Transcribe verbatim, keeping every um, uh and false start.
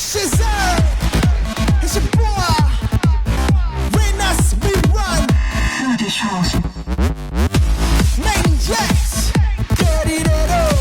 Shazam! It's your boy, Renas B one. Maniacs! Get it at all!